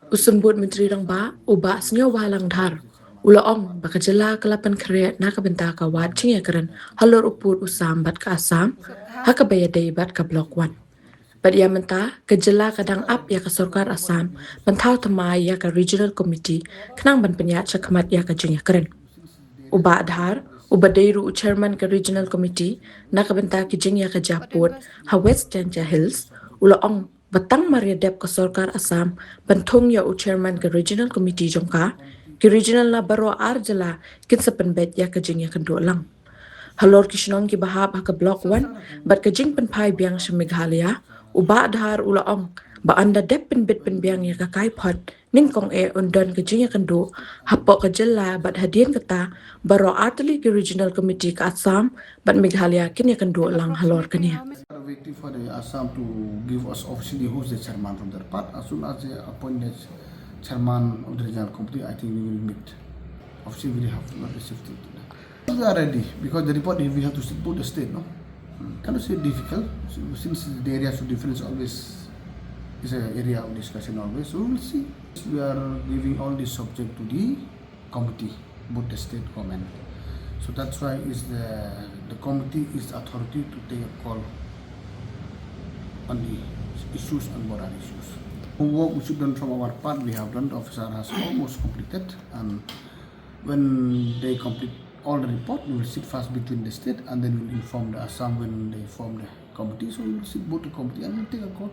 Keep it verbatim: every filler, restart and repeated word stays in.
U Symbud Myntri Rangbah, u Bah Sniawbhalang Dhar, u la ong ba ka jylla ka la pynkhreh na ka bynta ka wad jingïakren halor u pud u sam bad ka Assam ha kaba ïadei bad ka Block One. Bad ïa mynta ka jylla ka dang ap ïa ka sorkar Assam ban thaw thymmai ïa ka Regional Committee khnang ban pynïaid shakhmat ïa ka jingïakren. U Bah Dhar, uba dei ruh u Chairman ka Regional Committee na ka bynta ki jingïakajia pud ha West Jaintia Hills, u la ong ba tang mar ïadep ka sorkar Assam ban thung ïa u Chairman ka Regional Committee jong ka, ki Regional na baroh ar jylla kin sa pynbeit ïa ka jingïakynduh lang. Halor ki shnong kiba hap ha ka Block One bad ka jingpynphai biang sha Meghalaya, u Bah Dhar u la ong ba ynda dep pynbit pynbiang ïa ka kaiphod, nyngkong eh un don ka jingïakynduh hapoh ka jylla bad hadien kata baroh artylli ki Regional Committee ka Assam bad Meghalaya kin ïakynduh lang halor kane. Waiting for the Assam to give us officially who's the chairman from their part. As soon as they appoint the chairman of the regional committee, I think we will meet. Officially, we have not received it. We are ready because the report we have to put the state, no? Cannot say difficult. So, since the area should difference always is an area of discussion always. So we will see. We are giving all this subject to the committee, both the state government. So that's why is the the committee is authority to take a call on the issues, on border issues. Homework we should done from our part, we have done. The officer has almost completed, and when they complete all the report, we will sit first between the state, and then we'll inform the Assam when they form the committee. So we will sit both the committee and we'll take a call.